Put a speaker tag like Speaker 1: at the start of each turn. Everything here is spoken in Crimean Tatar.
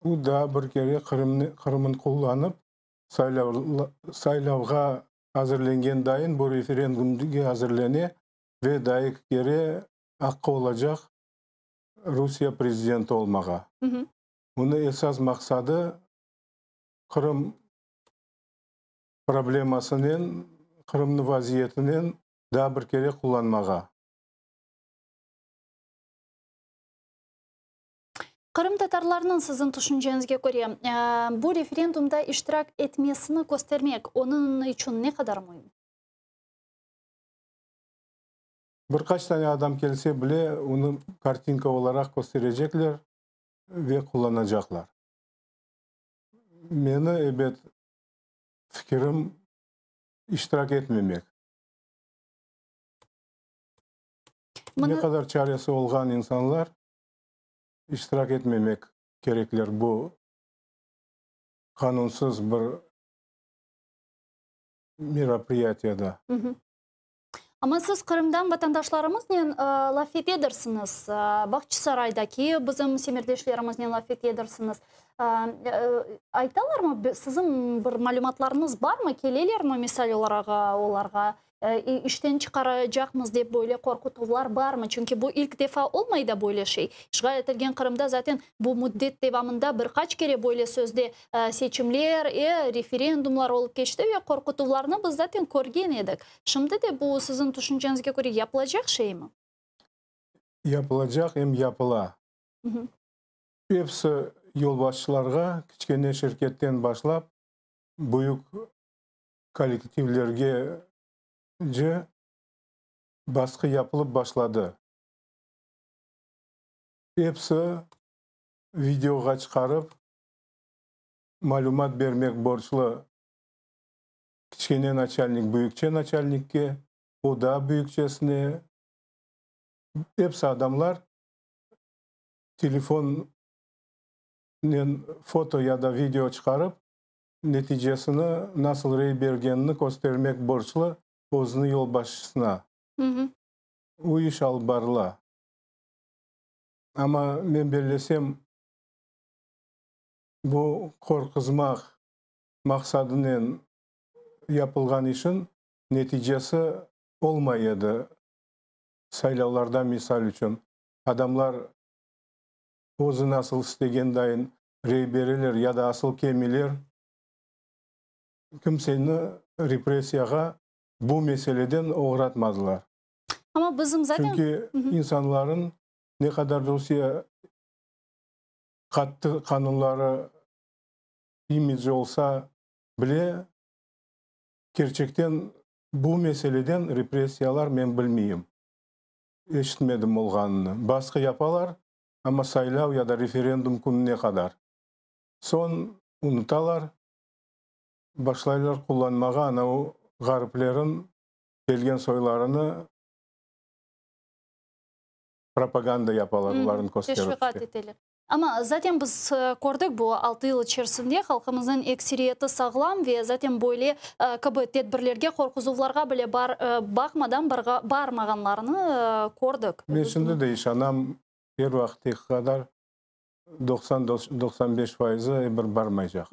Speaker 1: O daa bir kere Qırımnı qullanıp, saylavğa azırlengen dayın bu referendumge azırlene ve daa eki kere aqqı olacaq Rusiye prezidenti olmağa. Bunı esas maqsadı Qırım problemasınen, Qırımnıñ vaziyetinen daa bir kere qullanmağa.
Speaker 2: Qırımtatarlarnıñ, siziñ tüşünceñizge köre, bu referendumda iştirak etmesini köstermek onıñ içün ne qadar müim?
Speaker 1: Bir qaç tane adam kelse bile, onı kartinka olaraq kösterecekler ve qullanacaqlar. Meni, ebet, fikirim, iştirak etmemek. Ne qadar çaresi olğan insanlar iştirak etmemek kerekler bu qanunsız bir meropriyatiyada.
Speaker 2: Amma siz Qırımdan vatandaşlarımıznen laf etedirsiñiz, Bağçasaraydaki bizim semerdeşlerimiznen laf etedirsiñiz. Aytalarmı, siziñ bir malümatlarıñız barmı, kelelermi, misal olaraq, olarğa İşten çıqaracaqmız dep böyle qorqutuvlar barmı? Çünki bu ilk defa olmay da böyle şey. İşğal etilgen Qırımda zaten bu müddet devamında bir qaç kere böyle sözde seçimler, referendumlar olıp keçti ve qorqutuvlarnı biz zaten körgen edik. Şimdi de bu siziñ tüşünceñizge köre yapılacaq şeymi?
Speaker 1: Yapılacaq em yapıla. Episi yolbaşçılarğa, kiçkene şirketten başlap, büyük kollektivlergece basqı yapılıp başladı. Episi videoğa çıqarıp malümat bermek borclu, kiçkene naçalnik büyükçe naçalnikke, o daa büyükçesine, episi adamlar telefonnen foto ya da video çıqarıp, neticesini, nasıl rey bergenini köstermek borclu özüniñ yolbaşçısına. O iş alıp barıla. Amma men bellesem, bu qorquzmaq maqsadınen yapılğan işin neticesi olmay edi. Saylavlarda, misal içün, adamlar özü nasıl istegen dayın rey bereler ya da asıl kelmeyler, kimseni repressiyağa bu meseleden oğratmadılar.
Speaker 2: Amma bizim zaten.
Speaker 1: Çünki insanların ne qadar Rusiye qattı qanunları, imidji olsa bile, kerçekten bu meseleden repressiyalar men bilmeyim, eşitmedim olğanını. Basqı yapalar, amma saylav ya da referendum kününe qadar. Soñ unutalar, başlaylar qullanmağa ana o ğariplerin kelgen soylarını propaganda yapalar, olarnı kösterip.
Speaker 2: Teşviqat eteler. Amma zaten biz kördik, bu 6 yıl içerisinde halqımıznıñ ekseriyeti sağlam ve zaten böyle kibi tedbirlerge, qorquzuvlarğa bile baqmadan barmağanlarını kördik.
Speaker 1: Men şimdi de işanam, er vaqıttaki qadar 90-95 fayızı bir barmaycaq.